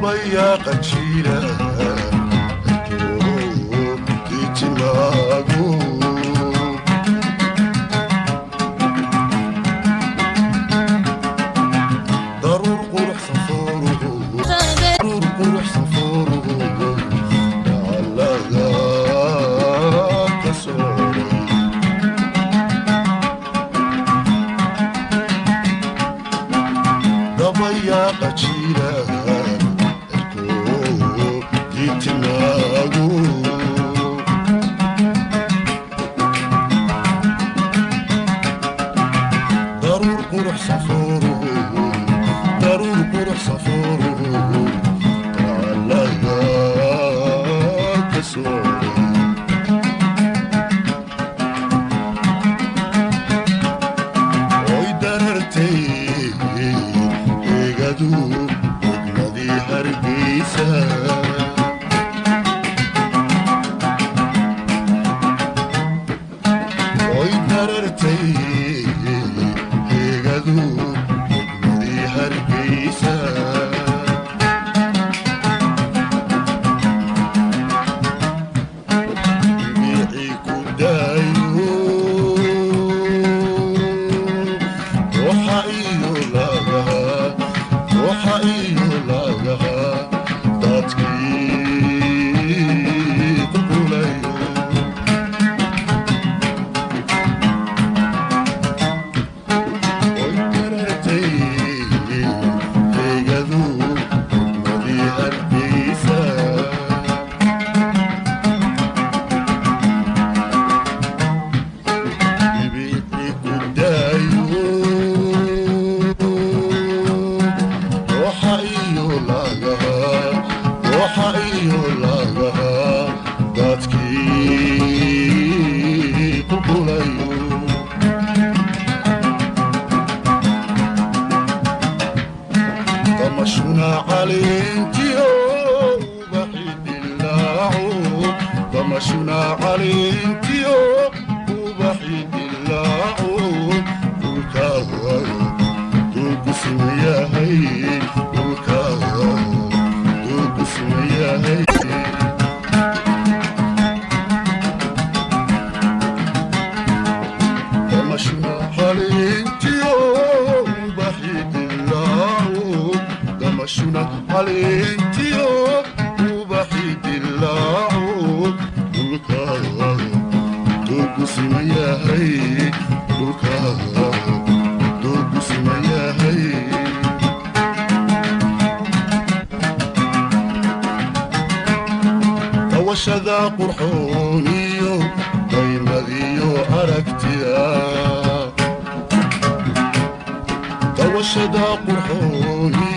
Dabayaa qajiila diitinaagu. Daruur quruxsan fooruhu, daruur quruxsan fooruhu, dacallada ka sooray. Dabayaa qajiila diitinaagu. Daruur quruxsan fooruhu, daruur quruxsan fooruhu, dacallada ka sooray. Oy darartay eegadu degmadii Hargeysa. Oy darartay eegadu degmadii Hargeysa. Bicii ku daayo dooxa iyo lagaha, dooxa iyo lagaha, dadkii qulqulayo. Oy darartay eegadu degmadii Hargeysa. Bibicii ku daayo dooxa iyo lagaha, dooxa iyo lagaha, dadkii qulqulayo. Damashuna caleentiyo ubaxi dilaaco, damashuna caleentiyo ubaxi dilaaco, dhulka duugu siman yahay, dhulka duugu siman yahay. Damashuna caleentiyo ubaxi dilaaco, damashuna caleentiyo ubaxi dilaaco, dhulka duugu siman yahay, dhulka duugu siman yahay. Dawashada qurxooniyo daymadiyo aragtida, dawashada qurxooniyo.